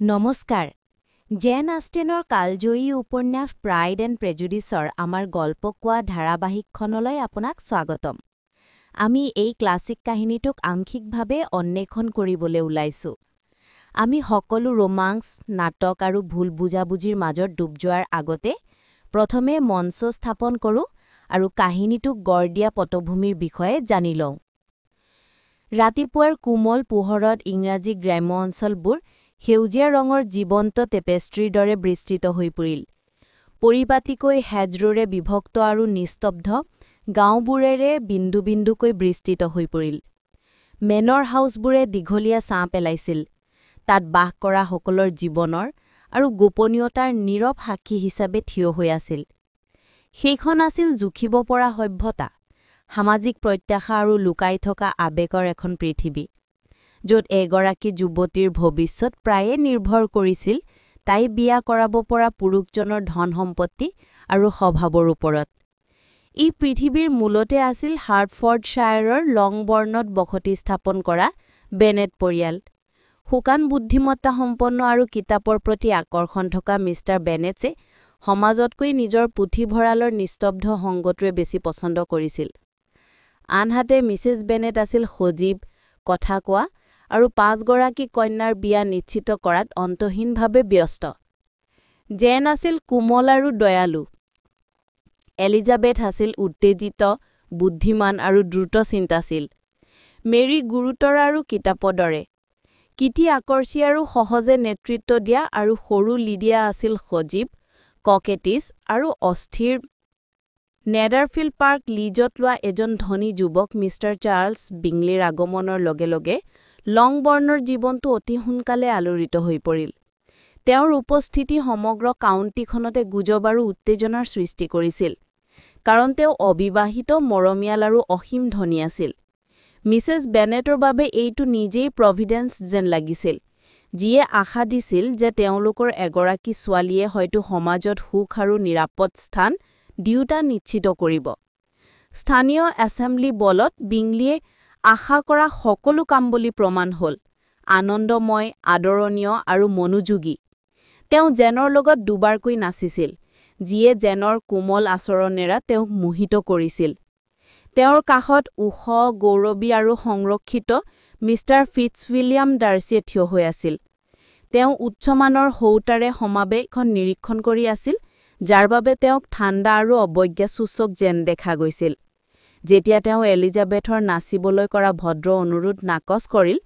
নমস্কাৰ। জেন আষ্টেনৰ কালজয়ী উপন্যাস প্ৰাইড এণ্ড প্ৰেজুডিছৰ আমাৰ গল্প কোৱা ধাৰাবাহিকখনলৈ আপোনাক স্বাগতম। আমি এই ক্লাছিক কাহিনীটোক আংশিকভাৱে অন্বেষণ কৰিবলৈ ওলাইছোঁ। আমি সকলো ৰোমাঞ্চ, নাটক আৰু ভুল বুজাবুজিৰ মাজত ডুব যোৱাৰ আগতে প্ৰথমে মঞ্চ স্থাপন কৰোঁ আৰু কাহিনীটোক গঢ় দিয়া পটভূমিৰ বিষয়ে জানি লওঁ। ৰাতিপুৱাৰ কোমল পোহৰত ইংৰাজী গ্ৰাম্য অঞ্চলবোৰ সেউজীয়া ৰঙৰ জীৱন্ত টেপেষ্ট্ৰীৰ দৰে বিস্তৃত হৈ পৰিল। পৰিপাটিকৈ হেজৰোৰে বিভক্ত আৰু নিস্তব্ধ গাঁওবোৰেৰে বিন্দু বিন্দুকৈ বিস্তৃত হৈ পৰিল। মেনৰ হাউচবোৰে দীঘলীয়া ছাঁ পেলাইছিল, তাত বাস কৰা সকলৰ জীৱনৰ আৰু গোপনীয়তাৰ নীৰৱ সাক্ষী হিচাপে থিয় হৈ আছিল। সেইখন আছিল জুখিব পৰা সভ্যতা, সামাজিক প্ৰত্যাশা আৰু লুকাই থকা আৱেগৰ এখন পৃথিৱী, য'ত এগৰাকী যুৱতীৰ ভৱিষ্যত প্ৰায়ে নিৰ্ভৰ কৰিছিল তাই বিয়া কৰাব পৰা পুৰুষজনৰ ধন-সম্পত্তি আৰু স্বভাৱৰ ওপৰত। ই পৃথিৱীৰ মূলতে আছিল হাৰ্টফৰ্ডশ্বায়াৰৰ লংবৰ্ণত বসতি স্থাপন কৰা বেনেট পৰিয়াল। শুকান বুদ্ধিমত্তাসম্পন্ন আৰু কিতাপৰ প্ৰতি আকৰ্ষণ থকা মিষ্টাৰ বেনেটছে সমাজতকৈ নিজৰ পুথিভঁৰালৰ নিস্তব্ধ সংগটোৱে বেছি পছন্দ কৰিছিল। আনহাতে মিছেছ বেনেট আছিল সজীৱ, কথা কোৱা আৰু পাঁচগৰাকী কন্যাৰ বিয়া নিশ্চিত কৰাত অন্তহীনভাৱে ব্যস্ত। জেন আছিল কোমল আৰু দয়ালু। এলিজাবেথ আছিল উত্তেজিত, বুদ্ধিমান আৰু দ্ৰুত চিন্তাশীল। মেৰী গুৰুতৰ আৰু কিতাপৰ দৰে। কিটি আকৰ্ষী আৰু সহজে নেতৃত্ব দিয়া আৰু সৰু লিডিয়া আছিল সজীৱ, ককেটিছ আৰু অস্থিৰ। নেডাৰফিল্ড পাৰ্ক লিজত লোৱা এজন ধনী যুৱক মিষ্টাৰ চাৰ্লছ বিংলিৰ আগমনৰ লগে লগে লংবৰ্ণৰ জীৱনটো অতি সোনকালে আলোড়িত হৈ পৰিল। তেওঁৰ উপস্থিতি সমগ্ৰ কাউণ্টিখনতে গুজব আৰু উত্তেজনাৰ সৃষ্টি কৰিছিল, কাৰণ তেওঁ অবিবাহিত, মৰমীয়াল আৰু অসীম ধনী আছিল। মিছেছ বেনেটৰ বাবে এইটো নিজেই প্ৰভিডেন্স যেন লাগিছিল, যিয়ে আশা দিছিল যে তেওঁলোকৰ এগৰাকী ছোৱালীয়ে হয়তো সমাজত সুখ আৰু নিৰাপদ স্থান দুয়োটা নিশ্চিত কৰিব। স্থানীয় এছেম্বলি বলত বিংলিয়ে আশা কৰা সকলো কাম বুলি প্ৰমাণ হ'ল, আনন্দময়, আদৰণীয় আৰু মনোযোগী। তেওঁ জেনৰ লগত দুবাৰকৈ নাচিছিল, যিয়ে জেনৰ কোমল আচৰণেৰে তেওঁক মোহিত কৰিছিল। তেওঁৰ কাষত ওখ, গৌৰৱী আৰু সংৰক্ষিত মিষ্টাৰ ফিটছউইলিয়াম ডাৰ্চিয়ে থিয় হৈ আছিল। তেওঁ উচ্চমানৰ সৌতাৰে সমাৱেশখন নিৰীক্ষণ কৰি আছিল, যাৰ বাবে তেওঁক ঠাণ্ডা আৰু অৱজ্ঞাসূচক যেন দেখা গৈছিল। যেতিয়া তেওঁ এলিজাবেথৰ নাচিবলৈ কৰা ভদ্ৰ অনুৰোধ নাকচ কৰিল,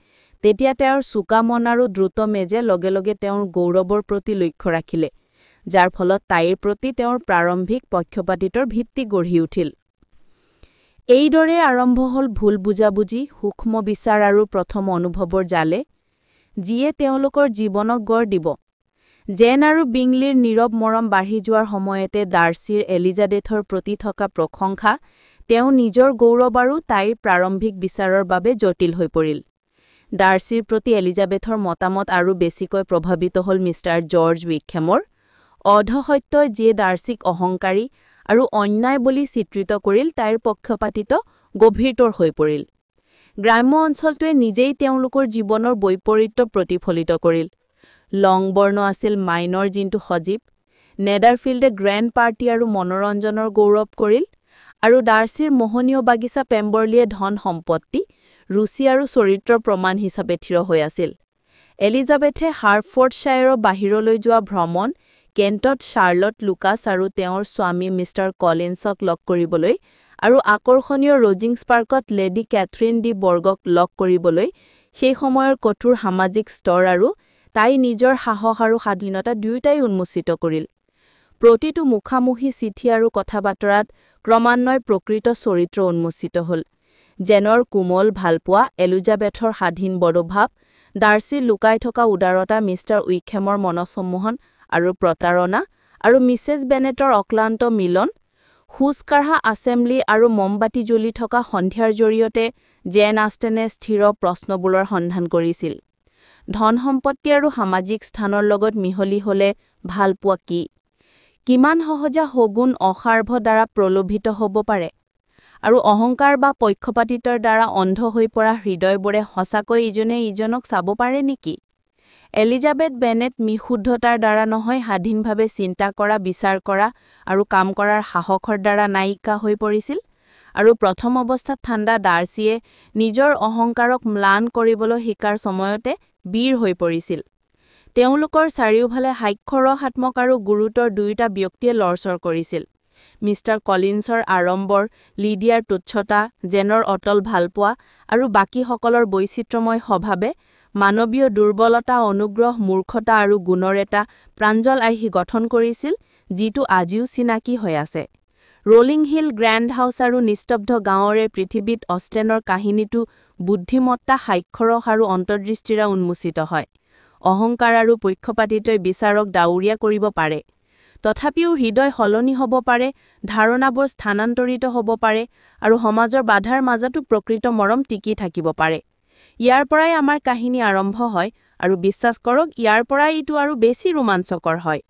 তেতিয়া তেওঁৰ চোকা মন আৰু দ্ৰুত মেজে লগে লগে তেওঁৰ গৌৰৱৰ প্ৰতি লক্ষ্য ৰাখিলে, যাৰ ফলত তাইৰ প্ৰতি তেওঁৰ প্ৰাৰম্ভিক পক্ষপাতিত্বৰ ভিত্তি গঢ়ি উঠিল। এইদৰে আৰম্ভ হ'ল ভুল বুজাবুজি, সূক্ষ্ম বিচাৰ আৰু প্ৰথম অনুভৱৰ জালে, যিয়ে তেওঁলোকৰ জীৱনক গঢ় দিব। জেন আৰু বিংলিৰ নীৰৱ মৰম বাঢ়ি যোৱাৰ সময়তে ডাৰ্চিৰ এলিজাবেথৰ প্ৰতি থকা প্ৰশংসা তেওঁ নিজৰ গৌৰৱ আৰু তাইৰ প্ৰাৰম্ভিক বিচাৰৰ বাবে জটিল হৈ পৰিল। ডাৰ্চিৰ প্ৰতি এলিজাবেথৰ মতামত আৰু বেছিকৈ প্ৰভাৱিত হ'ল মিষ্টাৰ জৰ্জ উইকহেমৰ অৰ্ধসত্যই, যিয়ে ডাৰ্চিক অহংকাৰী আৰু অন্যায় বুলি চিত্ৰিত কৰিল, তাইৰ পক্ষপাতিত্ব গভীৰতৰ হৈ পৰিল। গ্ৰাম্য অঞ্চলটোৱে নিজেই তেওঁলোকৰ জীৱনৰ বৈপৰীত্য প্ৰতিফলিত কৰিল। লংবৰ্ণ আছিল মাইনৰ জিনটো সজীৱ, নেডাৰফিল্ডে গ্ৰেণ্ড পাৰ্টি আৰু মনোৰঞ্জনৰ গৌৰৱ কৰিল, আৰু ডাৰ্চিৰ মোহনীয় বাগিচা পেম্বৰলিয়ে ধন সম্পত্তি, ৰুচি আৰু চৰিত্ৰৰ প্ৰমাণ হিচাপে থিয় হৈ আছিল। এলিজাবেথে হাৰ্টফৰ্ডশ্বায়াৰৰ বাহিৰলৈ যোৱা ভ্ৰমণ, কেণ্টত শাৰ্লট লুকাছ আৰু তেওঁৰ স্বামী মিষ্টাৰ কলিন্সক লগ কৰিবলৈ আৰু আকৰ্ষণীয় ৰজিংছ পাৰ্কত লেডী কেথৰিন ডি বৰ্গক লগ কৰিবলৈ সেই সময়ৰ কঠোৰ সামাজিক স্তৰ আৰু তাই নিজৰ সাহস আৰু স্বাধীনতা দুয়োটাই উন্মোচিত কৰিল। প্ৰতিটো মুখামুখি চিঠি আৰু কথা-বতৰাত ক্ৰমান্বয়ে প্ৰকৃত চৰিত্ৰ উন্মোচিত হ'ল। জেনৰ কোমল ভালপোৱা, এলিজাবেথৰ স্বাধীন মনোভাৱ, ডাৰ্চিৰ লুকাই থকা উদাৰতা, মিষ্টাৰ উইকহেমৰ মনসম্মোহন আৰু প্ৰতাৰণা, আৰু মিছেছ বেনেটৰ অক্লান্ত মিলন, খোজকাঢ়া এছেম্বলি আৰু মমবাতি জ্বলি থকা সন্ধিয়াৰ জৰিয়তে জেন আষ্টেনে স্থিৰ প্ৰশ্নবোৰৰ সন্ধান কৰিছিল। ধন-সম্পত্তি আৰু সামাজিক স্থানৰ লগত মিহলি হ'লে ভালপোৱা কি? কিমান সহজে শগুন অসাৰ্ভ দ্বাৰা প্ৰলোভিত হ'ব পাৰে? আৰু অহংকাৰ বা পক্ষপাতিত্বৰ দ্বাৰা অন্ধ হৈ পৰা হৃদয়বোৰে সঁচাকৈ ইজনে ইজনক চাব পাৰে নেকি? এলিজাবেথ বেনেট বিশুদ্ধতাৰ দ্বাৰা নহয়, স্বাধীনভাৱে চিন্তা কৰা, বিচাৰ কৰা আৰু কাম কৰাৰ সাহসৰ দ্বাৰা নায়িকা হৈ পৰিছিল। আৰু প্ৰথম অৱস্থাত ঠাণ্ডা ডাৰ্চিয়ে নিজৰ অহংকাৰক ম্লান কৰিবলৈ শিকাৰ সময়তে বীৰ হৈ পৰিছিল। তেওঁলোকৰ চাৰিওফালে হাস্যৰসাত্মক আৰু গুৰুতৰ দুয়োটা ব্যক্তিয়ে লৰচৰ কৰিছিল। মিষ্টাৰ কলিন্সৰ আড়ম্বৰ, লিডিয়াৰ তুচ্ছতা, জেনৰ অটল ভালপোৱা আৰু বাকীসকলৰ বৈচিত্ৰ্যময় স্বভাৱে মানৱীয় দুৰ্বলতা, অনুগ্ৰহ, মূৰ্খতা আৰু গুণৰ এটা প্ৰাঞ্জল আৰ্হি গঠন কৰিছিল যিটো আজিও চিনাকি হৈ আছে। ৰোলিং হিল, গ্ৰেণ্ড হাউচ আৰু নিস্তব্ধ গাঁৱৰে পৃথিৱীত অষ্টেনৰ কাহিনীটো বুদ্ধিমত্তা, হাস্যৰস আৰু অন্তৰ্দৃষ্টিৰে উন্মোচিত হয়। অহংকাৰ আৰু পক্ষপাতিত্বই বিচাৰক ডাৱৰীয়া কৰিব পাৰে। তথাপিও হৃদয় সলনি হ'ব পাৰে, ধাৰণাবোৰ স্থানান্তৰিত হ'ব পাৰে আৰু সমাজৰ বাধাৰ মাজতো প্ৰকৃত মৰম টিকি থাকিব পাৰে। ইয়াৰ পৰাই আমাৰ কাহিনী আৰম্ভ হয় আৰু বিশ্বাস কৰক, ইয়াৰ পৰাই এইটো আৰু বেছি ৰোমাঞ্চকৰ হয়।